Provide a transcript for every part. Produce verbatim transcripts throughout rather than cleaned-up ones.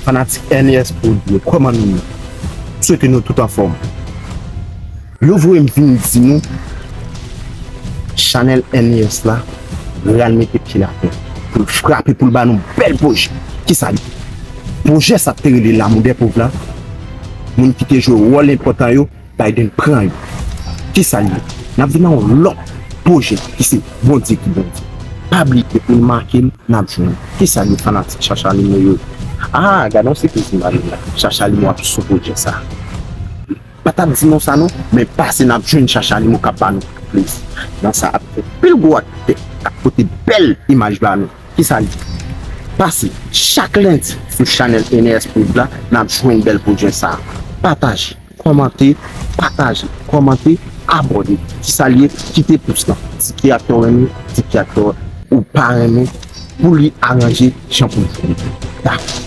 Fanatik N E S Prod yo, kòman nou ye? M swete nou tout anfòm. Yo voye m vin di nou, chanèl N E S la pral mete pye l atè pou l frape, pou l ba nou bèl pwojè. Kisa l ye? Pwojè sa k te rele L'amour des pauvres la, moun ki te jwe wòl enpòtan yo, Biden pran yo. Kisa l ye? N ap vin nan yon lòt pwojè ki se Bondye ki Bondye. Pa bliye pou n make l, n ap jwenn. Kisa l ye, fanatik Chacha Limo yo? Ah, gade yon sipriz m ba nou la. Chacha Limo ap sou pwojè sa. Pa t ap di nou sa non, men pase n ap jwenn Chacha Limo k ap ba nou plezi. Nan sa ap fè pil gwo aktè k ap pote bèl imaj ba nou. Kisa l ye? Pase chak lendi sou chanèl N E S Prod la, n ap jwenn bèl pwojè sa. Pataje, kòmante, pataje, kòmante, abòne. Kisa l ye? Kite pous lan. Di ki aktè w renmen, di ki aktè w ou pa renmen, pou li aranje jan pou l jwe. Dakò.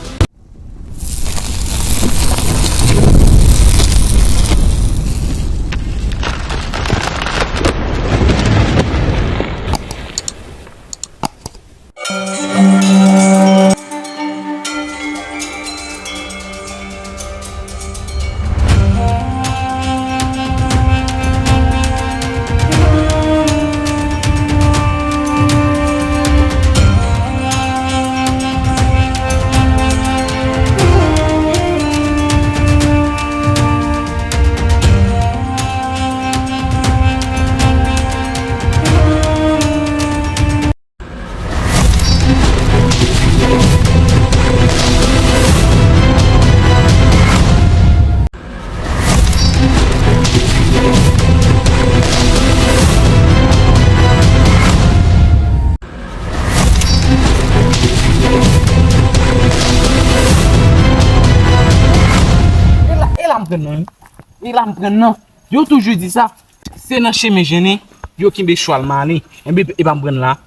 E la, e la m pran nan, wi. E la m pran nan. Yo toujou di sa. Se nan chemen jennen, yo kenbe chwal malen. Enben, e pa m pran la.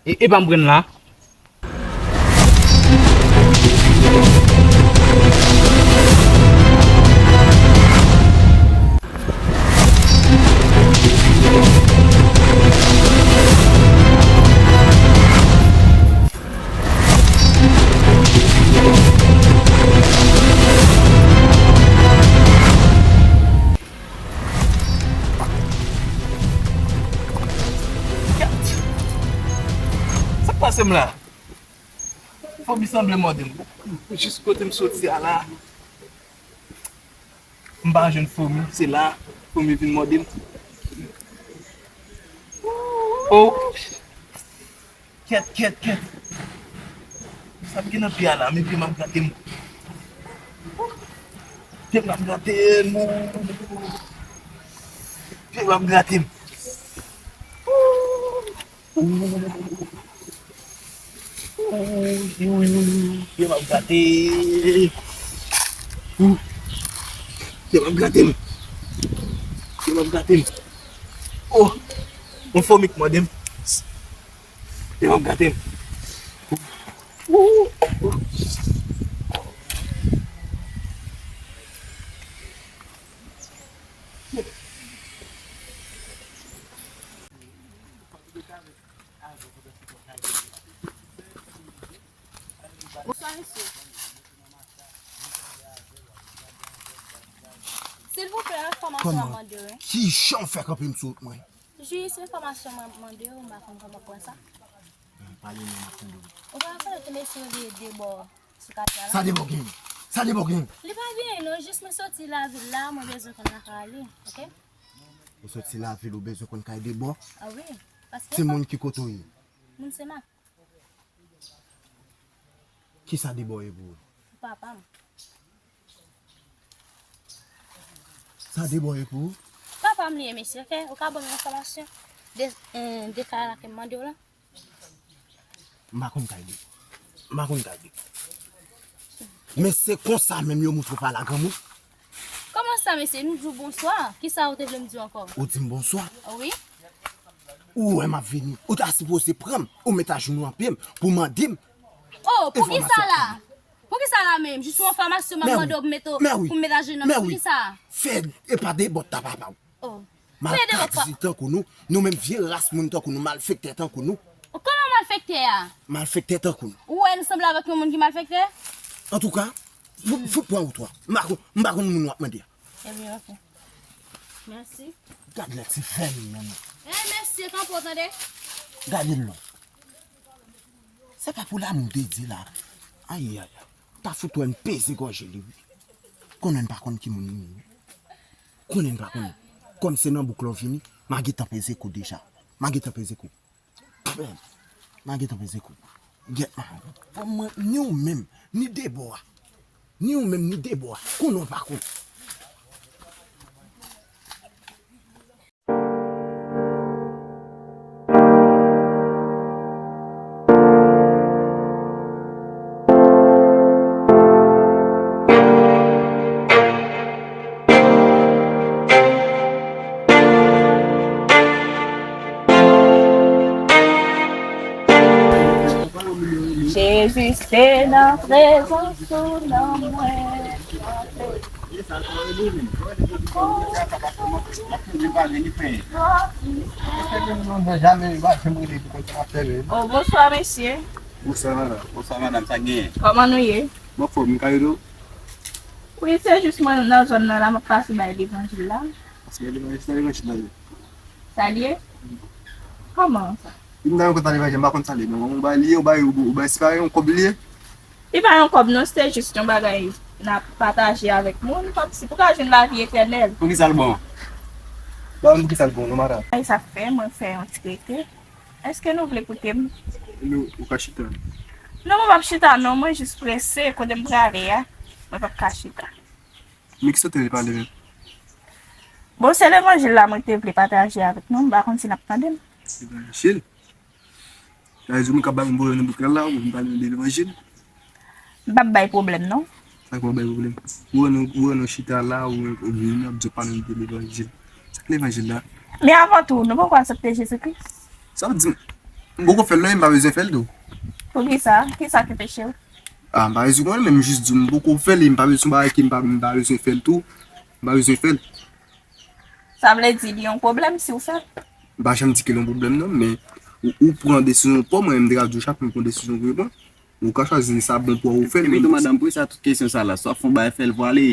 E, e pa m pran la. Sa k pase m la? Fomi sanble mòde m. Jis kote m soti a la, m pa jwenn fomi. Se la, fomi vin mòde m. Oh! Kèt, kèt, kèt. Sa k gen nan pye a la, men pye m ap grate m. Pye m ap grate m. Pye m ap grate m. Pye m ap grate. Pye m ap grate m. Pye m ap grate m. Oh! Yon fomi k mòde m. Pye m ap grate m. Bonswa, mesye. Silvouplè, enfòmasyon m ap mande w, wi. Ki jan w fè kanpe m sou wout mwen? Jis enfòmasyon m ap mande w, m pa konn kòman pran sa. Pale non, m ap tande w. Ou pa konnen ti mesye yo veye debò sou katye a la? Sa debò gen? Sa debò gen? Li pa gen, non, jis mwen soti lavil la, mwen bezwen konn lakay li, oke? Ou soti lavil, ou bezwen konn kay debò? Ah wi, paske... Timoun, ki kote w ye? Moun Senmak. Kisa debò ye pou ou? Pou papa m. Sa debò ye pou ou? Papa m li ye, mesye, oke? Ou ka ban m enfòmasyon de, eh, de kay la ke m mande w la? M pa konn kay debò. M pa konn kay debò. Men se konsa menm yo moutre w pale a granmoun. Kòman sa, mesye? Nou di w bonswa. Kisa ou te vle m di w ankò? Ou di m bonswa? Wi. Ou wè m ap vini. Ou ta sipoze pran m, ou met ajounou an pye m, pou mande m. Oh, poukisa la? Poukisa la menm? Jis yon enfòmasyon m ap mande w pou mete, pou m met ajounou an pye m. Poukisa? Fè, e pa debò ta papa w. Oh. Malkadi tankou nou, nou menm vye ras moun tankou nou, malfektè tankou nou. Kòman malfektè a? Malfektè tankou nou. Ou wè nou sanble avèk yon moun ki malfektè? Antouka, Fout, fout pran wout ou a. M pa konn, m pa konn moun w ap mande a. Ebyen, ok. Mèsi. Gad lè ti fè m nan. Eh, mesye, kanpe w tande. Gade l non. Se pa pou lanmou de Dye la. Ayayay. Ta fout wè n peze gòje li wi. Konnen n pa konn ki moun li ye. Konnen n pa konn. Kòm se nan bouk la w vini, m a gentan peze kou deja. M a gentan peze kou. Bèl. M a gentan peze kou. Gèt man. Fò mwen, ni ou menm, ni de bò a. Ni ou menm, ni de bò a. Konnen w pa konn. Jezi se nan prezans ou nan mwen. Oh, bonswa, mesye. Bonswa, madanm. Bonswa, madanm. Sa k genyen? Kòman nou ye? M anfòm, m ka ede w? Wi, se jis mwen nan zòn nan la, m ap pase bay levanjil la. Pase bay levanjil, sa levanjil la ye? Sa l ye? Kòman sa? Vin nan yon kontan levanjil, m pa konn sa l ye, non. Ou bay li, ou bay, ou bay, se pa yon kòb li ye? Li pa yon kòb, non, se jis yon bagay n ap pataje avèk moun, kòmsi pou ka jwenn lavi etènèl. Poukisa l bon? Ba m poukisa l bon, non, madanm. Ay, sa fè mwen fè yon ti rete. Èske nou vle koute m? Nou, ou ka chita. Non, mwen p ap chita, non, mwen jis prese, kote m prale a, mwen p ap ka chita. Men kisa w te vle pale menm? Bon, se levanjil la mwen te vle pataje avèk nou, m pa konn si n ap tande m. Levanjil? Sa vle di ou menm k ap ba m voye nan bouk la la, ou vin pale de levanjil? M p ap bay pwoblèm, non. Sa k ap bay pwoblèm? Ou wè nou, ou wè nou chita la, ou, ou vini, n ap di w pale de levanjil. Sa k levanjil la? Men avan tou, nou poko aksepte Jezi Kris? Sa w di m? M poko fè l non, e m pa bezwen fè l tou. Poukisa? Kisa ki peche w? Ah, m pa bezwen konnen, men m jis di w m poko fè l, e m pa bezwen, se yon bagay ke m pa, m pa bezwen fè l tou. M pa bezwen fè l. Sa vle di li yon pwoblèm si w fè l? M pa janm di ke l yon pwoblèm non, men ou, ou pran desizyon pa w, mwen menm m te ka di w chak moun pran desizyon pou yo pran. Ou ka chwazi sa bon pou ou fè l, men tou madanm, poukisa tout kesyon sa la? Si w ap fè yon bagay, fè l pou ale.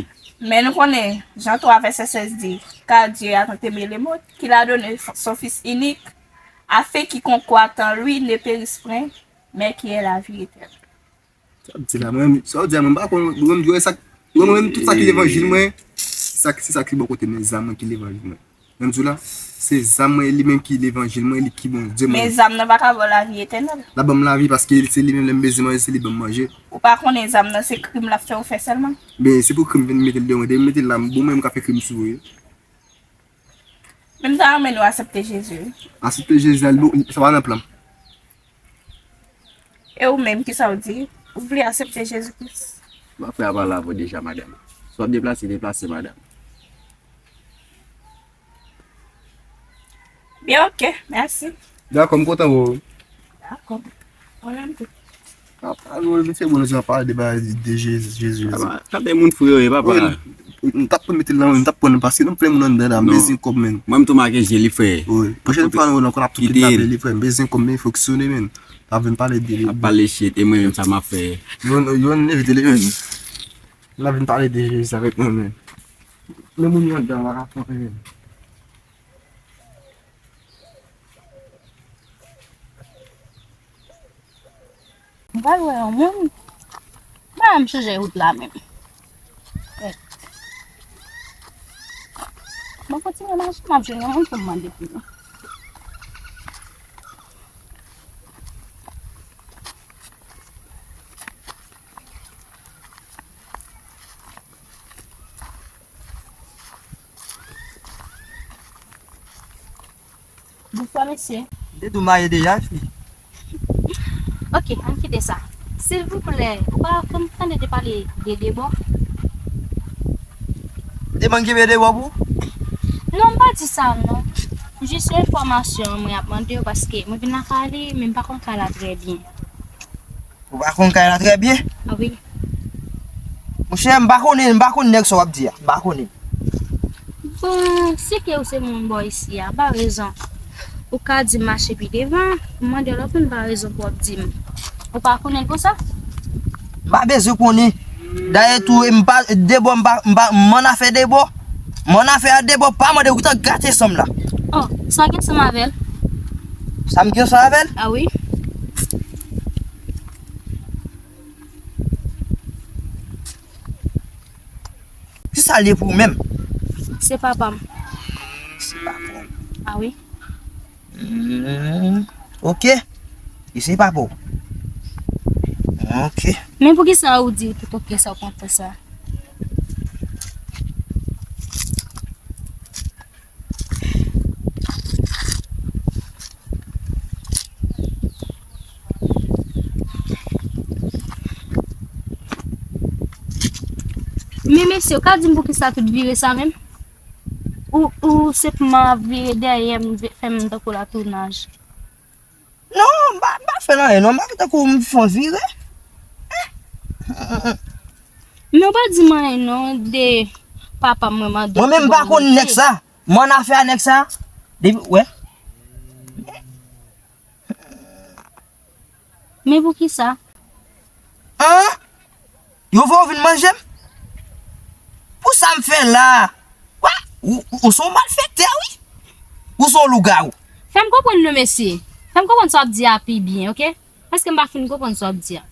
Men nou konnen, Jan twa vèsè sèz di, Car Dieu a tant aimé le monde, qu'il a donné son Fils unique, afin quiconque croit en lui ne périsse point, mais qu'il ait la vie éternelle. Sa w di la, mwen, sa w di la, mwen pa konn, mwen, mwen, sa, mwen, mwen, tout sa ki levanjil mwen, se sa, se sa ki bò kote mwen, zam mwen ki levanjil mwen. Mwen di w la, se zam mwen, li menm ki levanjil mwen, li ki Bondye mwen. Men zam nan pa ka ba w lavi etènèl. L ap ban m lavi paske se li menm lè m bezwen manje, se li ban m manje. Ou pa konnen zam nan se krim l ap fè w fè sèlman? Men se pou krim vin mete l deyò mwen, depi m mete l la, m bon mwen m ka fè krim sou ou wi. Men m ta renmen nou aksepte Jezi wi. Aksepte Jezi a, li bon, sa pa nan plan m. E ou menm, kisa w di? Ou vle aksepte Jezi Kris? Mwen frè a pale avè w deja, madanm. Si w ap deplase, deplase, madanm. Byen, ok, mèsi. Dakò, m kontan wè w. Dakò. Mwen menm tou. Ap, ap, misye bon, nou pale de bagay de Jezi, Jezi, Jezi. Papa, gade moun fou yo ye, papa. Wi, m t ap konn mete l nan, m t ap pran l paske nou plen moun anndan la, m bezwen kòb, men. Mwen m tou make je li, frè. Wi. Pwochèn fwa nou wè l ankò, n ap tou kidnape li, frè. M bezwen kòb, men fòk sone, men. N ap vin pale de li. Ap pale shit, e mwen menm sa m ap fè. Yo, yo, n evite li, men. N ap vin pale de Jezi avèk mwen, men. Men moun yo anndan la, pa ka fè anyen, men. M pral wè yon moun. Ba m chanje wout la menm. Mwen kontinye mache, m ap jwenn yon moun pou m mande pou li. Bonswa, mesye. Depi w marye deja, fi. Ok, ann kite sa. Silvouplè, ou pa konn tande de pale de Debò? Demann ki vle Debò pou? Non, m pa di sa, non. Jis yon enfòmasyon mwen ap mande w, paske mwen vin lakay li, men m pa konn kay la trè byen. Ou pa konn kay la trè byen? A wi. Monchè, m pa konnen, m pa konn nèg sa w ap di a. M pa konnen. Bon, si ke ou se moun bò isi a, ba rezon. Ou ka di m mache pi devan, m mande w lòt moun ba rezon pou w ap di m. Ou pa konnen l konsa? M pa bezwen konnen. Dayè tou, m pa, Debo, m pa, m pa, m annafè Debo. M annafè a Debo, pa mande ou t ap gate sanm la. Oh, sa gen sanm avè l? Sa m gen sanm avè l? Ah wi. Kisa l ye pou ou menm? Se papa m. Se papa w. Ah wi. Hmm, ok. Li se papa w. Ok. Men poukisa ou di tout ok sa w konn fè sa? Men mesye, ou ka di m poukisa tout vire sa menm? Ou, ou senpman ap vire dèyè m, fè m tankou latounaj. Non, m pa, m pa fè l anyen non, m pa fè tankou m fè w vire. Men w pa di m anyen non de papa m, mwen mande. Mwen menm m pa konn nèg sa. M annafè a nèg sa. Depi, wè. Men poukisa? An? Yo voye w vin manje m? Pou sa m fè la? Wa? Ou, ou, ou se yon malfektè, wi. Ou se yon lougawou. Fè m konprann non, mesye. Fè m konprann sa w ap di a pi byen, ok? Paske m pa fin konprann sa w ap di a.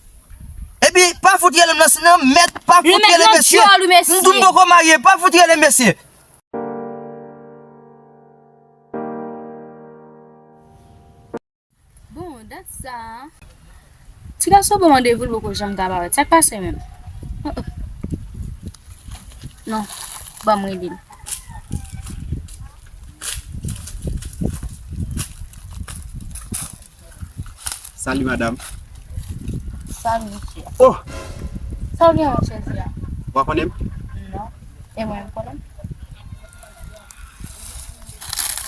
Epi, pa fout rele m nan si nan mèt, pa fout rele mesye. M di w m poko marye, pa fout rele mesye. Bon, dat sa a. Ti gason ban m randevou l poko janm ka parèt. Sa k pase menm? Oh, oh. Non, ban m rele l. Salut madame. Salut mesye. Oh! Sa w gen nan chèz la? Ou pa konnen m? Non. E mwen m konnen l?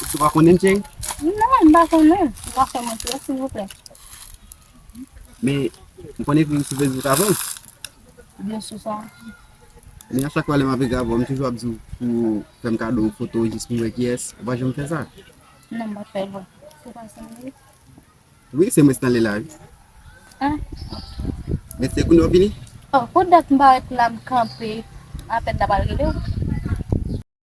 Ou pa konnen m, cheri? Non, m pa konnen l. Ou ka fè mwen flè, silvouplè? Men, m konn ekri sou Facebook avè w. Byen si sa. Men a chak fwa lè m ap ekri avè w, m toujou ap di w pou fè m kado yon foto jis pou m wè kiyès. Ou pa janm fè sa. Non, m pa fè l, bon. Se pa sa, wi. Wi, se mwen Stanley la, wi. Ah. Men se kounye a w vini? Oh, pou dat m parèt la, m kanpe, apèn la pral rele w.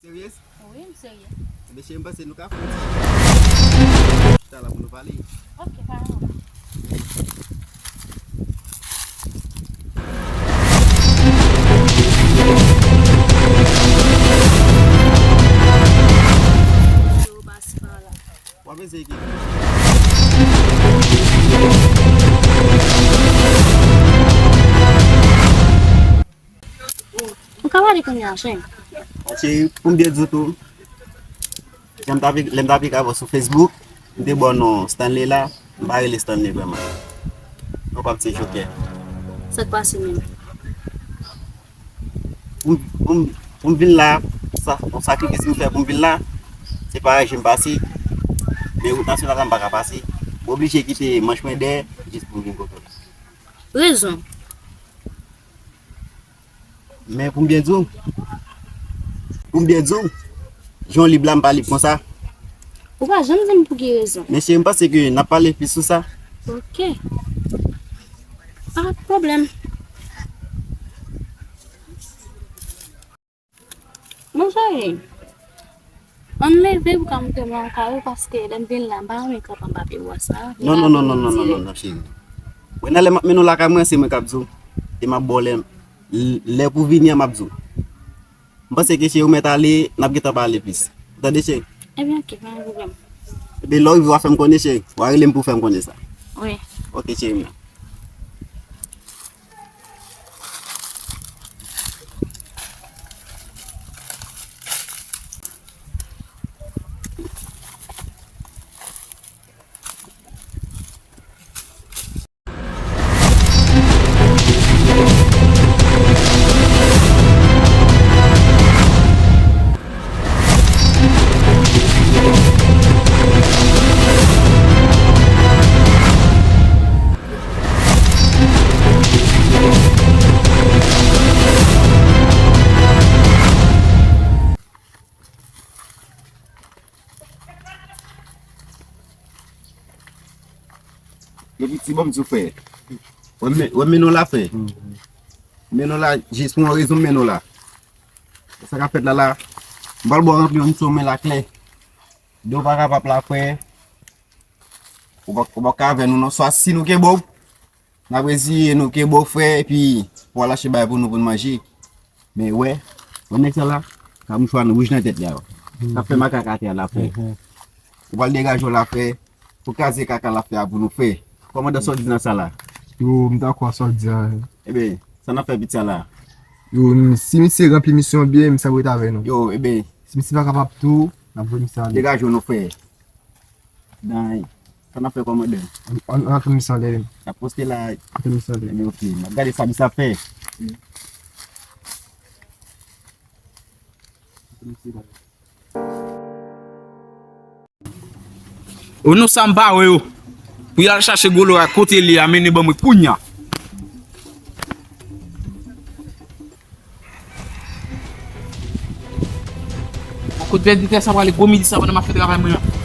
Seryez? Wi, m serye. Mesye, m panse nou ka fè yon ti chita la pou nou pale. Ok, pa gen pwoblèm. Yo pase pa la. W ap eseye ki. Ou ka pale kounye a, cheri. Cheri, pou m byen di w tou, jan m t ap, lè m t ap ekri avè w sou Facebook, m te ba w non Stanley la, m pa rele Stanley vrèman. Ou p ap se Jokè. Sa k pase menm? Pou m, pou m, pou m vin la, sa, yon sakrifis m fè pou m vin la, se pa je m pase, men wout nasyonal la m pa ka pase. M oblije kite manch mwen dèyè, jis pou m vin kote w. Rezon. Men pou m byen di w, pou m byen di w, jan w lib la m pa lib konsa. Ou pa janm di m pou ki rezon. Men cheri, m panse ke n ap pale plis sou sa. Ok. Pa gen pwoblèm. Mon cheri, ann leve pou ka montre mwen lakay ou, paske lè m vin la, m pa renmen kanpe anba pye bwa sa. Non, non, non, non, non, non, non, non, cheri. Mwen nan lè m ap mennen w lakay mwen, se mwen k ap di w. E m ap ba w lè, lè pou vini an, m ap di w. M panse ke cheri, ou mèt ale, n ap gentan pale plis. Ou tande, cheri? Ebyen, ok, pa gen pwoblèm. Ebyen, lè w rive, w a fè m konnen, cheri. W a rele m pou w fè m konnen sa. Wi. Ok, cheri m nan. Yo piti, ban m di w, frè. Wè men, wè men non la, frè. M mennen w la, jis pou yon rezon m mennen w la. Sa k ap fèt la la, m pral ba w ranpli yon misyon men la klè. Depi w pa kapab la, frè, ou pa, ou pa ka avè nou non. Swa si nou kenbe w, n ap reziye nou kenbe w, frè, epi pou w al achte bagay pou nou, pou n manje. Men wè, wè nèg sa la, ka mouchwa wouj nan tèt li a. Sa fè makak atè a la, frè. Ou pral degaje w la, frè, pou kraze kaka l ap fè a pou nou, frè. Kòmandan, sa w di nan sa la? Yo, m dakò sa w di a. Eben, sa n ap fè piti a la? Yo, m- si misye ranpli misyon byen, m sa ret avè nou. Yo, eben, si misye pa kapab tou, n ap voye misye ale. Degaje w non, frè. Dany, sa n ap fè, kòmandan? Ann, ann, ann, ann, misye ale. N ap poste la. Ann, misye ale. Ebyen, oke. N ap gade sa misye ap fè. O non, sa m pa wè yo. Pou y al chache Golo a kote li a, mennen ban mwen kounya. Kot vèditè sa prale gwo midi sa pandan m ap fè travay mwen an.